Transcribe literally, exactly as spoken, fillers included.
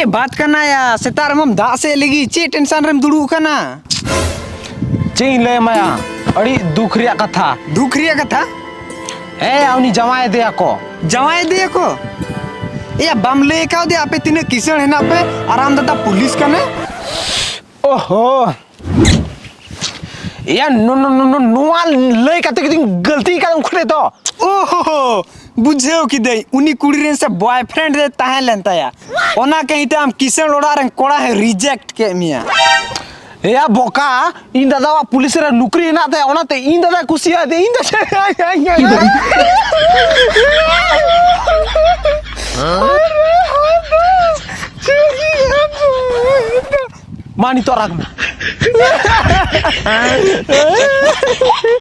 ᱵᱟᱫ ᱠᱟᱱᱟ ᱭᱟ, ᱥᱮᱛᱟᱜ ᱨᱮᱢᱟᱢ ᱫᱟᱜ ᱥᱮᱫ ᱞᱟᱹᱜᱤᱫ, ᱪᱮᱫ ᱴᱮᱱᱥᱚᱱ ᱨᱮᱢ ᱫᱩᱲᱩᱵ ᱠᱟᱱᱟ? ᱪᱮᱫ ᱤᱧ ᱞᱟᱹᱭ ᱟᱢᱟ ᱭᱟ, ᱟᱹᱰᱤ ᱫᱩᱠ ᱨᱮᱭᱟᱜ ᱠᱟᱛᱷᱟ᱾ ᱫᱩᱠ ᱨᱮᱭᱟᱜ ᱠᱟᱛᱷᱟ? ᱦᱮᱸ, ᱩᱱᱤ ᱡᱟᱶᱟᱭ ᱮᱫᱮᱭᱟ ᱠᱚ᱾ ᱡᱟᱶᱟᱭ ᱮᱫᱮᱭᱟ ᱠᱚ? ᱮᱭᱟ, ᱵᱟᱢ ᱞᱟᱹᱭ ᱠᱟᱣᱫᱮᱭᱟ ᱟᱯᱮ ᱛᱤᱱᱟᱹᱜ ᱠᱤᱥᱟᱹᱬ ᱦᱮᱱᱟᱜ ᱯᱮ ᱟᱨ ᱟᱢ ᱫᱟᱫᱟ ᱯᱩᱞᱤᱥ ᱠᱟᱱᱟᱭ? ᱳᱦᱳ, ᱮᱭᱟ, ᱱᱚ-, ᱱᱚ-, ᱱᱚ-, ᱱᱚ-, ᱱᱚᱣᱟ ᱞᱟᱹᱭ ᱠᱟᱛᱮ ᱜᱮᱛᱚᱧ ᱜᱟᱹᱞᱛᱤ ᱠᱟᱫᱟ ᱩᱱ ᱠᱷᱚᱱ ᱫᱚ᱾ ᱳᱦᱳ, ᱵᱩᱡᱷᱟᱹᱣ ᱠᱤᱫᱟᱹᱧ, ᱩᱱᱤ ᱠᱩᱲᱤ ᱨᱮᱱ ᱥᱮ boyfriend ᱨᱮ ᱛᱟᱦᱮᱸ ᱞᱮᱱ ᱛᱟᱭᱟ, ᱚᱱᱟ ᱠᱟᱹᱦᱤᱛᱮ ᱟᱢ ᱠᱤᱥᱟᱹᱬ ᱚᱲᱟᱜ ᱨᱮᱱ ᱠᱚᱲᱟ ᱦᱚᱸᱭ reject ᱠᱮᱫ ᱢᱮᱭᱟ᱾ ᱮᱭᱟ ᱵᱚᱠᱟ, ᱤᱧ ᱫᱟᱫᱟᱣᱟᱜ ᱯᱩᱞᱤᱥ ᱨᱮ ᱱᱩᱠᱨᱤ ᱦᱮᱱᱟᱜ ᱛᱟᱭᱟ, ᱚᱱᱟᱛᱮ ᱤᱧ ᱫᱟᱫᱟᱭ ᱠᱩᱥᱤᱭᱟᱫᱮ, ᱤᱧ ᱫᱚ ᱢᱟ ᱱᱤᱛᱚᱜ ᱨᱟᱜᱽ ᱢᱮ᱾